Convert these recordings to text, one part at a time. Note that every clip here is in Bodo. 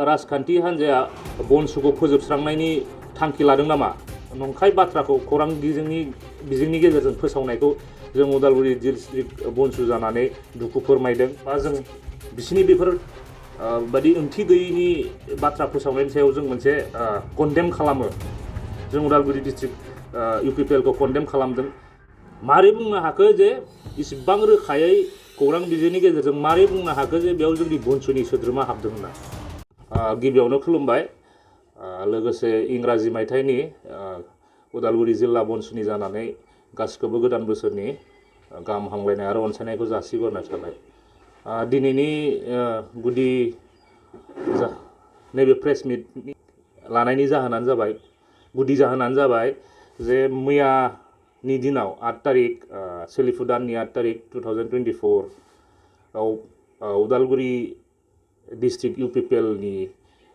राजखान्थि हान्जाया बनसुखौ फोजोबस्रांनायनि थांखि लादों नामा? नंखाय बाथ्राखौ खौरां बिजोंनि गेजेरजों फोसावनायखौ जों उदालगुरि डिस्ट्रिक्ट बनसु जानानै दुखु फोरमायदों बा जों बिसिनि बेफोर बादि ओंथि गैयैनि बाथ्रा फोसावनायनि सायाव जों मोनसे कन्डेम खालामो। जों उदालगुरि डिस्ट्रिक्ट इउपिपिएलखौ कन्डेम खालामदों। मारै बुंनो हाखो जे इसिबां रोखायै खौरां बिजोंनि गेजेरजों मारै बुंनो हाखो जे बेयाव जोंनि बनसुनि सोद्रोमा हाबदों होनना? गिबियावनो खुलुमबाय। लोगोसे इंराजि मायथाइनि उदालगुरि जिल्ला बनसुनि जानानै गासिखौबो गोदान बोसोरनि गाहाम हामलायनाय आरो अनसायनायखौ जासिहरनाय थाबाय। दिनैनि गुदि नैबे प्रेस मिट लानायनि जाहोनानो जाबाय, गुदि जाहोनानो जाबाय जे मैयानि दिनाव 8 तारिख सोलिफु दाननि 8 तारिख 2024 आव उदालगुरि डिस्ट्रिक्ट इउपिपिएलनि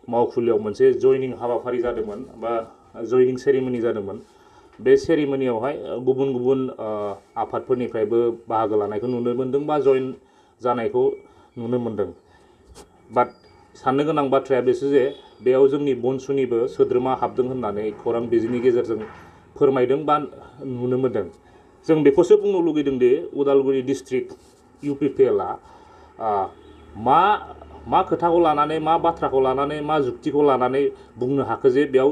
मावखुलियाव मोनसे जयनिं हाबाफारि जादोंमोन बा जयनिं सेरेमनि जादोंमोन। बे सेरेमनियावहाय गुबुन गुबुन आफादफोरनिफ्रायबो बाहागो लानायखौ नुनो मोन्दों बा जयन जानायखौ नुनो मोन्दों। बाट साननो गोनां बाथ्राया बेसो जे बेयाव जोंनि बनसुनिबो सोद्रोमा हाबदों होननानै खौरां बिजोंनि गेजेरजों फोरमायदों बा नुनो मोन्दों। जों बेखौसो बुंनो लुगैदों दि उदालगुरि डिस्ट्रिक्ट इउपिपिएलआ मा खोथाखौ लानानै, मा बाथ्राखौ लानानै, मा जुक्तिखौ लानानै बुंनो हाखो जे बेयाव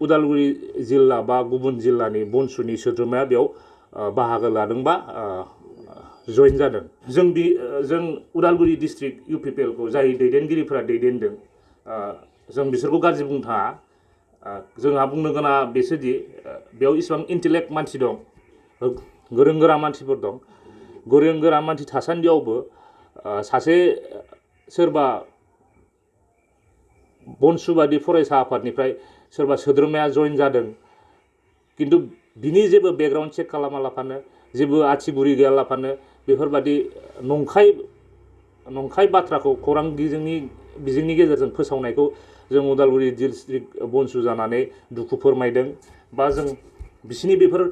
उदालगुरि जिल्ला बा गुबुन जिल्लानि बनसुनि सोद्रोमाया बेयाव बाहागो लादों बा जयन जादों। जों उदालगुरि डिस्ट्रिक्ट इउपिपिएलखौ जाय दैदेनगिरिफोरा दैदेनदों, जों बिसोरखौ गाज्रि बुंनो थाङा। जोंहा बुंनो गोनां बेसोदि बेयाव इसिबां इन्टेलेक्ट मानसि दं, गोरों गोरा मानसिफोर दं। गोरों गोरा मानसि थासान्दियावबो सासे सोरबा बनसुबादि फरायसा आफादनिफ्राय सोरबा सोद्रोमाया जयन जादों, किन्तु बिनि जेबो बेकग्राउन्ड चेक खालामालाफानो, जेबो आथिबुरि गैयालाफानो बेफोरबादि नंखाय बाथ्राखौ खौरां बिजोंनि गेजेरजों फोसावनायखौ जों उदालगुरि डिस्ट्रिक्ट बनसु जानानै दुखु फोरमायदों बा जों बिसिनि बेफोर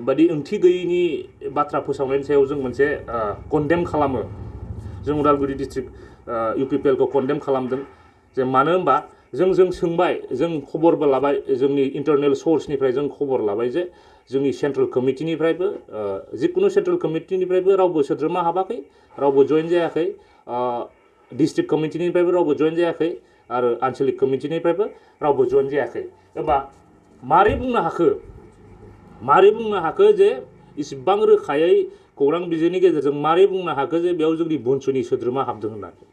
बादि ओंथि गैयैनि बाथ्रा फोसावनायनि सायाव जों मोनसे कन्डेम खालामो। जों उदालगुरि डिस्ट्रिक्ट इउपिपिएलखौ कन्डेम खालामदों। जे मानो होनबा जों सोंबाय, जों खबरबो लाबाय, जोंनि इन्टारनेल सर्सनिफ्राय जों खबर लाबाय जे जोंनि सेन्ट्रेल कमिटिनिफ्रायबो जिकुनु सेन्ट्रेल कमिटिनिफ्रायबो रावबो सोद्रोमा हाबाखै, रावबो जयन जायाखै। डिस्ट्रिक्ट कमिटिनिफ्रायबो रावबो जयन जायाखै आरो आन्चलिक कमिटिनिफ्रायबो रावबो जयन जायाखै। एबा मारै बुंनो हाखो जे इसिबां रोखायै खौरां बिजोंनि गेजेरजों मारै बुंनो हाखो जे बेयाव जोंनि बनसुनि सोद्रोमा हाबदों होननानै?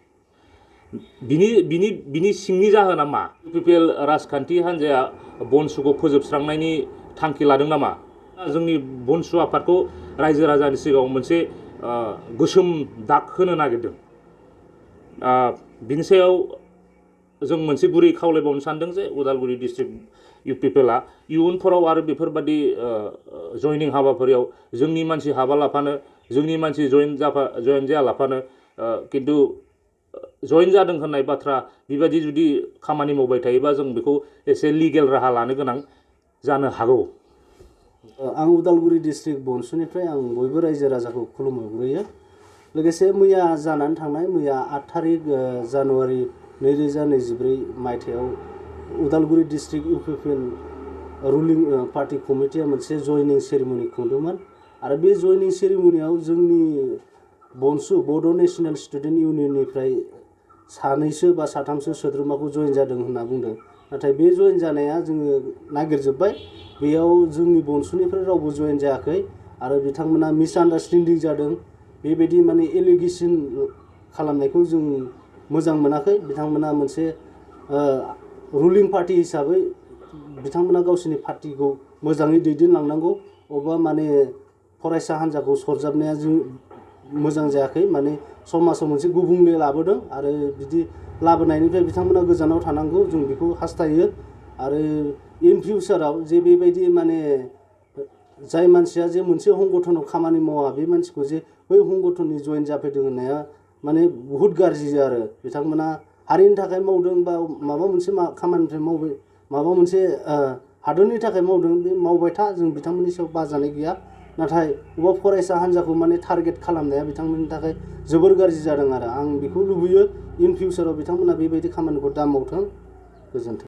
बिनि सिंनि जाहोना मा? इउपिपिएल राजखान्थि हान्जाया बनसुखौ फोजोबस्रांनायनि थांखि लादों नामा? जोंनि बनसु आफादखौ रायजो राजानि सिगाङाव मोनसे गोसोम दाग होनो नागिरदों। बिनि सायाव जों मोनसे गुरै खावलायबावनो सानदों जे उदालगुरि डिस्ट्रिक्ट इउपिपिएलआ इयुनफोराव आरो बेफोरबादि जयनिं हाबाफारियाव जोंनि मानसि हाबालाफानो, जोंनि मानसि जयन जायालाफानो, किन्तु जयन जादों होननाय बाथ्रा बेबायदि जुदि खामानि मावबाय थायोबा जों बेखौ एसे लिगेल राहा लानो गोनां जानो हागौ। आं उदालगुरि डिस्ट्रिक्ट बनसुनिफ्राय आं बयबो रायजो राजाखौ खुलुमहरग्रोयो। लोगोसे मैया जानानै थांनाय 8 तारिख जानुवारि 2024 मायथाइयाव Udalguri district UPPL ruling party कमिटिया मोनसे जयनिं सेरेमनि खुंदोंमोन आरो बे जयनिं सेरेमनियाव जोंनि बनसु बड' नेशनेल स्टुडेन्ट इउनियननिफ्राय सानैसो बा साथामसो सोद्रोमाखौ जयन जादों होनना बुंदों। नाथाय बे जयन जानाया जोङो नागिरजोब्बाय, बेयाव जोंनि बनसुनिफ्राय रावबो जयन जायाखै आरो बिथांमोना मिसआन्डारस्टेन्डिं जादों। बेबायदि माने एलिगेसन खालामनायखौ जों मोजां मोनाखै। बिथांमोना मोनसे रुलिं पार्टी हिसाबै बिथांमोना गावसोरनि पार्टीखौ मोजाङै दैदेनलांनांगौ। अबेबा माने फरायसा हान्जाखौ सरजाबनाया जों मोजां जायाखै, माने समाजाव मोनसे गुबुंले लाबोदों आरो बिदि लाबोनायनिफ्राय बिथांमोना गोजानाव थानांगौ, जों बेखौ हास्थायो। आरो इन फिउचाराव जे बेबायदि माने जाय मानसिया जे मोनसे संगठनाव खामानि मावा बे मानसिखौ जे बै संगठननि जयन जाफैदों होननाया माने बुहुत गाज्रि आरो बिथांमोना हारिनि थाखाय मावदों बा माबा मोनसे खामानिनिफ्राय मावबाय, माबा मोनसे हादरनि थाखाय मावदों, बे मावबाय था, जों बिथांमोननि सायाव बाजानाय गैया। नाथाय अबेबा फरायसा हान्जाखौ माने टारगेट खालामनाया बिथांमोननि थाखाय जोबोर गाज्रि जादों आरो आं बेखौ लुबैयो इन फिउचाराव बिथांमोना बेबायदि खामानिखौ दा मावथों। गोजोन्थों।